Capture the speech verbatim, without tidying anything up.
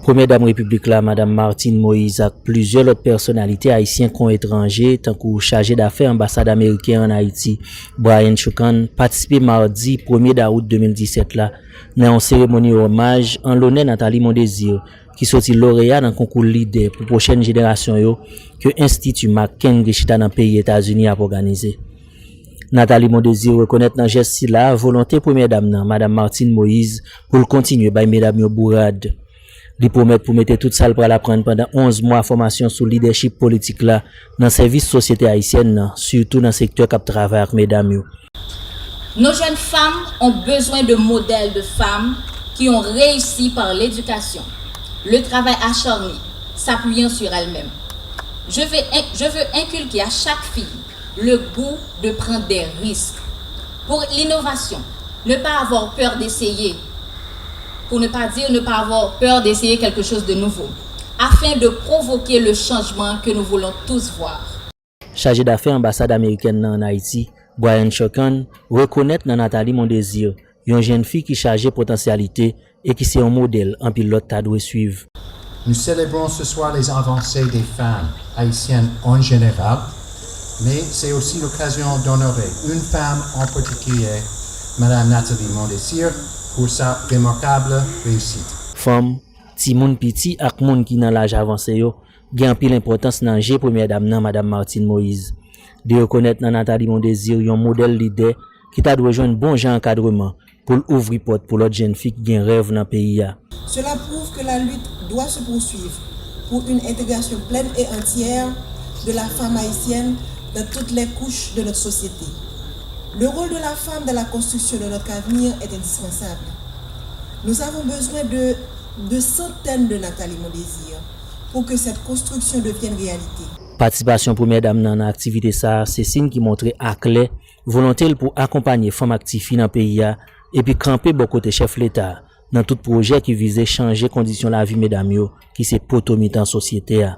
Premyè Dam Repiblik la, Madam Martine Moïse, ak plizyè lòt pèsonalite ayisyen kon etranje, tankou chaje dafè anbasad ameriken ann Ayiti, Brian Shukand, patisipe madi premye dawout de mil disèt la nan yon seremoni omaj an lonè Nathalie Mondésir, ki soti loreya nan konkou lidè pou pwochèn jenerasyon yo ke Enstiti McCain ki chita nan peyi Etazini ap òganize. Nathalie Mondésir rekonèt nan jès sila volonte Premyè Dam nan, Madam Martine Moïse, pou l kontinye bay medam yo bourad. Li pwomèt pou mete tout sa l pral aprann pandan onz mwa fòmasyon sou lidèchip politik la nan sèvis sosyete ayisyèn nan, sitou nan sektè k ap travay ak medam yo. Nos jeunes femmes ont besoin de modèles de femmes qui ont réussi par l'éducation, le travail acharné, s'appuyant sur elles-mêmes. Je veux, je veux inculquer à chaque fille le goût de prendre des risques. Pour l'innovation, ne pas avoir peur d'essayer. Pour ne pas dire ne pas avoir peur d'essayer quelque chose de nouveau, afin de provoquer le changement que nous voulons tous voir. Chaje dafè anbasad amerikèn nan ann Ayiti, Brian Shukand, rekonèt nan Nathalie Mondésir, yon jèn fi ki chaje potansyalite e ki se yon modèl anpil lòt ta dwe swiv. Nous célébrons ce soir les avancées des femmes haïtiennes en général, mais c'est aussi l'occasion d'honorer une femme en particulier, Madame Nathalie Mondésir, pour sa remarquable réussite. Fanm, timoun piti ak moun ki nan laj avanse yo gen anpil enpòtans nan je Premyè Dam nan, Madam Martine Moïse. Li rekonèt nan Nathalie Mondésir yon modèl lidè ki ta dwe jwenn bon jan ankadreman pou l ouvri pòt pou lòt jèn fi ki gen rèv nan peyi a. Cela prouve que la lutte doit se poursuivre pour une intégration pleine et entière de la femme haïtienne dans toutes les couches de notre société. Le rôle de la femme dans la construction de notre avenir est indispensable. Nous avons besoin de, de centaines de Nathalie Mondésir pour que cette construction devienne réalité. Patisipasyon Premyè Dam nan nan aktivite sa a se siy ki montre aklè volonte l pou akonpanye fanm ak tifi nan peyi a epi kanpe bò kote chèf Leta a nan tout pwojè ki vize chanje kondisyon lavi medam yo ki se poto mitan sosyete a.